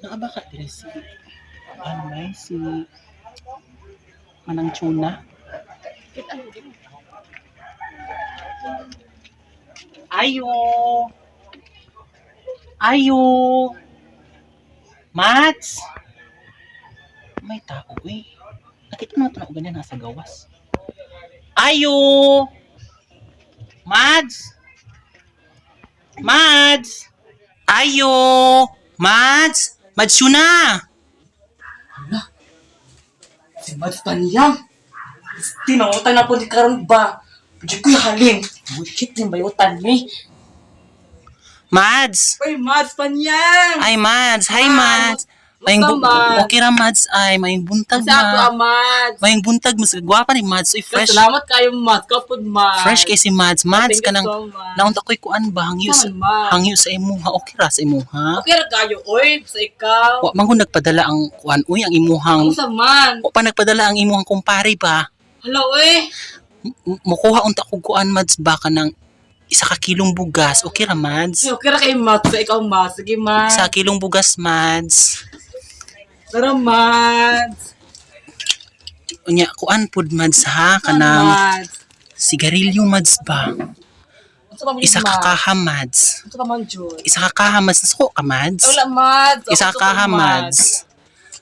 Naa ba ka diri si ano may si Manang Chuna? Ayo! Ayo! Mats! May tao eh. Nakita naman ito na ganyan nasa gawas. Ayo! Mads! Mads! Ayo! Mads! Mads yun na! Si Mads Tanyang. Tinangutan na po ni karon ba? Di ko halin. Bullshit din bayutan ni. Mads! Uy, Mads Panyang! Ay, Mads! Hi, Hi, Mads! Mayong Musta, Mads? Okay ra, Mads. Ay, mayong buntag, Sa ako, ma. Mads. Mayong buntag, mas gwapa ni Mads. Uy, fresh. Salamat kayo, Mads. Kapod, Mads. Fresh kay si Mads. Mads, Thank you kanang so much. naunta ko'y kuan ba? Hangyo sa, Saan, Mads? hangyo sa imuha. Okay ra sa imuha. Okay ra kayo, oy. Sa ikaw. Wa man ko nagpadala ang kuan. Uy, ang imuhang Unsa man? wa pa nagpadala ang imuhang kumpare ba? Hala, oy. Mukuha unta kog kuan, Mads, ba kanang 1 ka kilong bugas. Okay ra, Mads? Okay ra kay Mads. Sa ikaw, Mads. Sige, Mads. 1 ka kilong bugas, Mads. Tara, Mads. Unya, kuan pud, Mads, ha? Saan, Kanang Mads? sigarilyo, Mads ba? Unsa pa man yun, Isa ka Mads? kaha, Mads. Unsa pa man, Jud? 1 ka kaha, Mads. Nasuko ka, Mads? Wala, Mads. Isa Ako, ka kaha, Mads. Mads.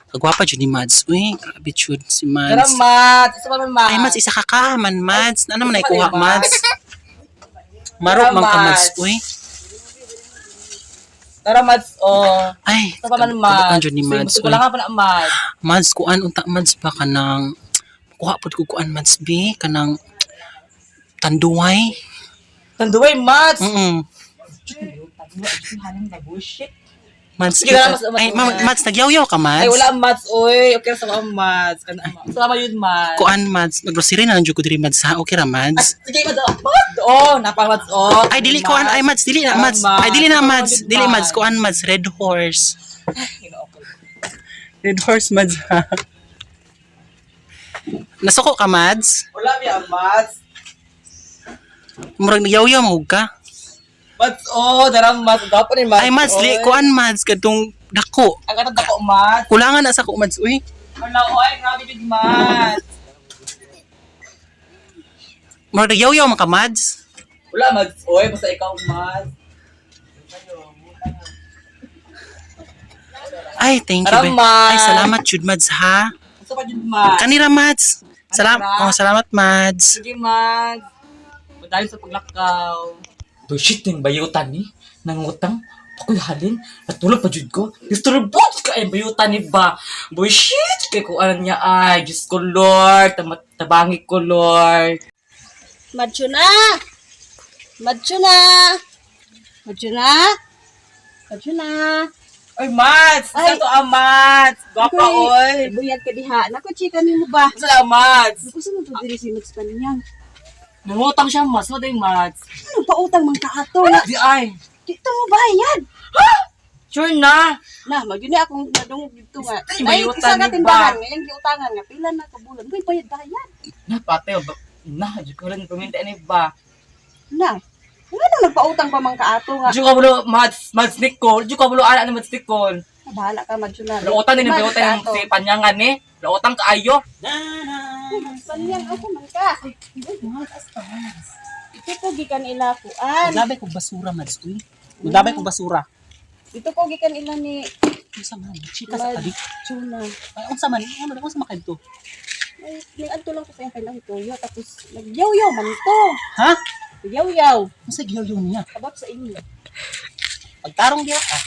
Kagwapa jud ni Mads. Uy, grabe jud si Tara, Mads. Mads. Isa pa man, Mads. Ay, Mads, 1 ka kaha man, Mads. Ano man ay Isa pa kuha, rin, Mads. Mads? Marok Tara, man ka, Mads. Mads. Uy. Tara, Mads. Oh. Ay, Isa pa man, Mads. kabutan jud ni Mads. Sige, Uy. wala ka pa na, Mads. Mads, kuan unta, Mads, ba kanang kuha pud ko kuan, Mads, b kanang tanduay. Tanduay, Mads. Mm. Mads, Sige na, mas- ay, Mads, nagyaw-yaw ka, Mads. Ay, wala, Mads. Oy, okay sa mga Mads. Kana, Mads. Salamat yun, Mads. Kuan, Mads, naggrocery na lang jud ko diri, Mads, ha. Okay ra, Mads. Sige, Mads. Oh, Mads. Oh, napa, Mads. Oh. Ay, dili kuan, ay, Mads, dili na, Mads. Mads. Ay, dili na, Mads. Mads. Dili, Mads, kuan, Mads, Red Horse. Red Horse, Mads, ha. Nasuko ka, Mads? Wala, miya, Mads. Murag nagyaw-yaw mo ka. Mads, oh. Dara, Mads. Dapat ni Mads. Ay, Mads, dili oy. kuan, Mads, kadtong dako. Ang katong dako, Mads. Kulangan na sa ko, Mads, uy. Wala, oy. Grabe yun, Mads. Murag nagyaw-yaw man ka, Mads. Wala, Mads. Oy, basta ikaw, Mads. Ay, thank you, Tara, be. Mads. Ay, salamat, jud, Mads, ha. Basta pa yun, Mads. Kanira, Mads. Salam Kanira. oh, salamat, Mads. Sige, Mads. Madali sa paglakaw. Bullshit yung bayutan ni. Nangutang. Ako'y halin. Natulog pa jud ko. Disturbot ka ay bayutan ni ba. Bullshit kay ko alam niya ay. Diyos ko Lord. Tabangi ko Lord. Madyo na! Madyo na! Madyo na! Madyo na! Oy, Mads! Ay. Ay. Ito ang Mads! Gwapa, oy! Buyag ka diha. Nako, chika nimo ba? Basta lang, Mads! Naku, saan to diri si Mads Panyang? Nangutang siya, Mads. Ano yung Mads? Ano pautang man ka ato na? Di ay! Dito mo bayad! Sure na! Na, magyun na akong nadungog dito nga. Ay, Ay, bayutan isa ka ni ba? tindahan. Ngayon, giutangan nga. Pila na kabulan. Uy, bayad bayad. Na, pate. Na, Diyos ko rin. Paminta ni ba? Na. Nga nang nagpautang pa man ka ato nga. Diyos ko bulo, Mads, Mads Nicole. Diyos ko bulo, ala ni Mads Nicole. Bahala ka, Madyo na. Lautan din Mads yung bayutan ka yung ato. si Panyangan ni. Lautan kaayo. Uy, Mads Panyang, ako man ka. Ito ko gikan ila kuan. Maglabay kog basura, Mads, uy. Maglabay kog basura. Dito ko gikan ila ni Unsa man? Chika sa kadi. Chuna. Ay, unsa man? Ano unsa man kadto? Ay, niadto lang ko sa iyang kailang tuyo tapos nagyaw-yaw man to. Ha? Nagyaw-yaw. Unsa giyaw niya? Kabab sa inyo. Pagtarong diha ah.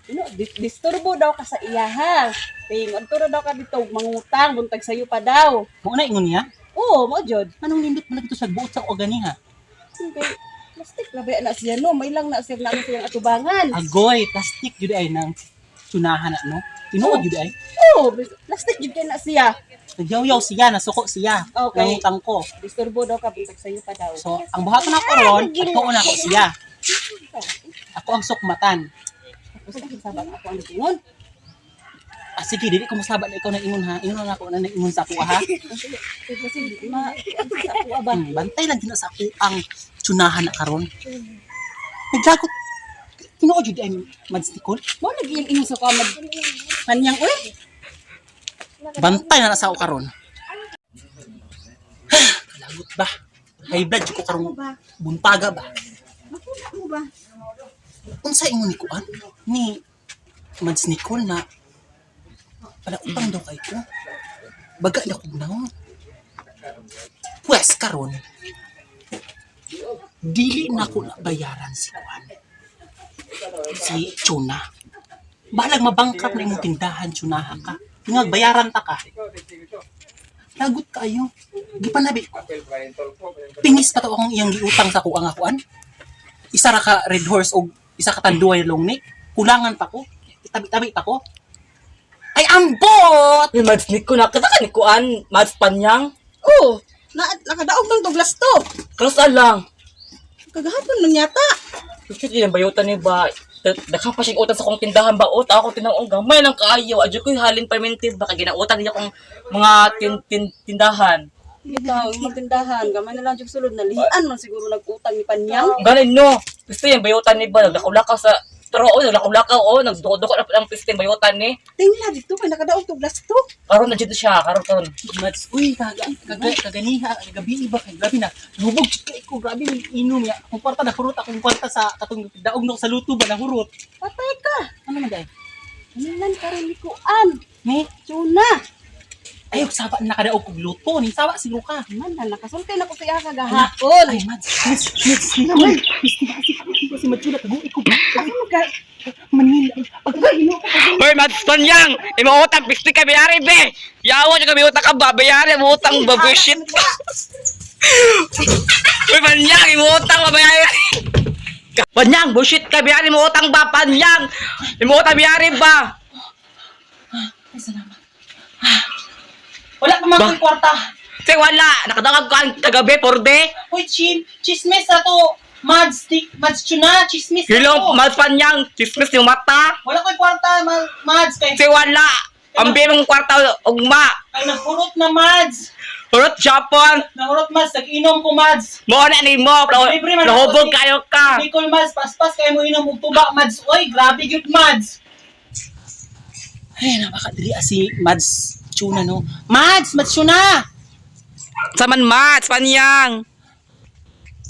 Ano, disturbo daw ka sa iya ha. Kay adto ra daw ka dito mangutang buntag sayo pa daw. Mao na ingon niya. Oo, mo jud. Anong nindot man dito sa buot sa oganiha? Kay plastic na ba na siya no, may lang na siya na siyang atubangan. Agoy, plastic jud ay nang tsunahan na no. Tinuod jud ay. Oo, plastic jud kay na siya. Nagyaw-yaw siya, nasuko siya. Okay. Nangutang ko. Disturbo daw ka buntag sayo pa daw. So, ang buhaton ako ron, ako na ako siya. Ako ang sukmatan. Tapos sabang ako ang ingon. Ah, sige, dili ko masaba na ikaw na ingon ha. Ingon na ako na ingon sa ako ha. Kasi ma sa ako ba. Bantay lang din na sa ako ang tsunahan na karon. Naglagot. Tinuod jud ay Mads Nicole. Mo lagi yung ingon sa kamad. Panyang uy. Bantay na nasa ako karon. Lagot ba? High blood jud ko karong buntaga ba? Makita mo ba? Unsa ingon ni kuan? Ni Mads Nicole na pala utang daw kay ko. Baga na kog naon. Pwes karon dili na ko na bayaran si kuan. Si Chuna. Balag mabangkrap na imong tindahan, Chunaha ka. Tingag bayaran ta ka. Lagot kaayo. Gipanabi ko. Pingis pa to akong iyang giutang sa kuang akuan. Isa ra ka Red Horse og isa ka Tanduay long neck. Kulangan pa ko. Tabi-tabi pa ko. Ay, ambot! Uy, Mads Nico, nakita ka ni Kuan, Mads Panyang. Oh, na nakadaog ng Douglas to. Kanusa lang. Kagahapon man yata. Shit, yun ang bayutan ni ba? Daghan pa siyang utang sa kong tindahan ba? Uta ako tinawag gamay lang kaayo. Adyo ko'y halin pamintive baka ginautan niya kong mga tindahan. Bitaw, imong tindahan, gamay na lang jud sulod na lian man siguro nag-utang ni Panyang. Ganun no. Gusto yung bayutan ni ba? Naglakaw-lakaw sa pero oh, naglakaw-lakaw oh, nagduko-duko na ang piste yung bayutan ni. Tingla dito kay nakadaog Douglas to. Karon na dito siya, karon karon. Mads, uy, kaganiha, gabi iba kay grabe na. Lubog jud kay ko, grabe ni inom ya. Akong kwarta nahurot, akong kwarta sa katong daog no sa luto ba nahurot. Patay ka. Ano man day? Nilan karon ni Kuan. Ni, Chuna. ay, saba na nakadaog og luto ni sawa siguro ka. Man na nakasulti na ko sa iya kagahapon. Ay, Mads, Mads, Mads, Nicole, Mads, si Mads, taguin ko. Asa mo ka? Manila. Pagkaino ka. Hoy, Mads Panyang! Imautang piste ka bayari be! Yawa ka utang ka ba? Bayari mo utang ba? Bullshit ka! Hoy, Panyang! Imautang ba bayari? Panyang! Bullshit ka! Bayari mo utang ba? Panyang! Imautang bayari ba? Ay, salamat. Ah. Wala pa man ko'y kwarta. Kasi wala! Nakadangag ka ang kagabi, porde! Hoy, Chin, chismis na to. Mads, Mads Chuna, chismis na to. Hilong, Mads Panyang! Chismis yung mata! Wala ko'y kwarta, Mads. Kay, Kasi wala! Ang mong kwarta, ugma! ay, nahurot na, Mads. Hurot Japon! Nahurot, Mads. Nag-inom ko, Mads. Mo na ni mo! Libre man ako Nahubog si- kayo ka! Nicole, Mads, paspas kayo mo inom og tuba, Mads. Oy, grabe gyud, Mads. Ay, napakadiri si Mads Chuna, no? Mads! Mads Chuna! Saman Mads Panyang!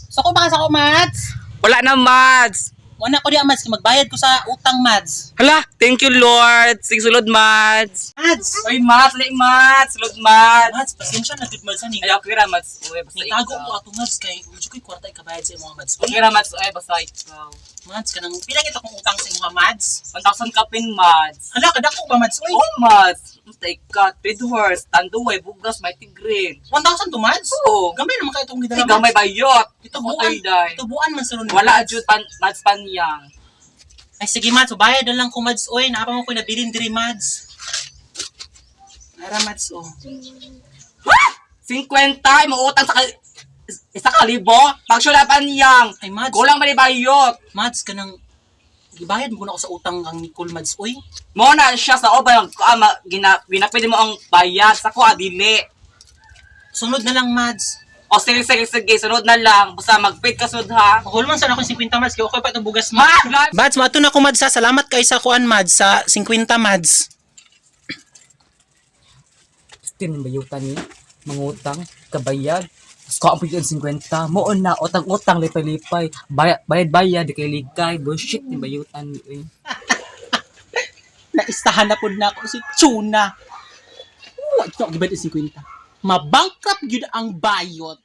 Sako ba ka sako, Mads? Wala na Mads! Wala ko di, Mads. Magbayad ko sa utang, Mads. Hala, thank you Lord. Sige sulod Mads. Mads! Oy Mads, lay Mads, sulod Mads. Mads, pasensya na, good Mads. Ani. Ay okay ra Mads. Uy, basta Nitago ikaw. ko ato, Mads, kay medyo ko'y kwarta ikabayad sa imong Mads. Okay ra Mads, uy, basta ikaw. Mads, kanang pila kita kong utang sa imong Mads? 1,000 kapin Mads. Hala, kadako ba, Mads? Uy, Oh Mads, basta ikaw. Red horse, tanduay, bugas, mighty green. 1,000 to, Mads? Oo. Gamay naman kayo itong Ay, gidala, gamay Mads. bayot. Itubuan, Ay, day. itubuan man sa ron. Wala jud pan Mads Panyang. Ay, sige, Mads. Bayad na lang ko, Mads. Uy, naapa mo ko nabilin diri, Mads. Nara, Mads, oh. 50 mo utang sa isa ka libo. Pagsula Panyang. Ay, Mads. Kulang man ni bayot. Mads, kanang gibayad mo na ako sa utang kang Nicole, Mads. Uy, Mo na siya sa obay ama gina ginapili mo ang bayad sa ko adili. Sunod na lang, Mads. O sige sige sige sunod na lang basta magpit ka sunod ha. Mahul man sana akong 50, Mads. Kaya okay pa itong bugas, Ma, Mads. Mads, maato na ako, Mads, ha. Salamat kay sa kuan, Mads, sa 50, Mads. Tin bayutan ni mangutang kabayad. Ko ang pwede 50 mo na utang-utang lipay-lipay bayad bayad bayad di kay ligay bullshit ni bayutan ni. Uy. Naistahan na po na ako si Chuna. Wala, ito ako gibayad ang 50. Mabankrupt yun ang bayot.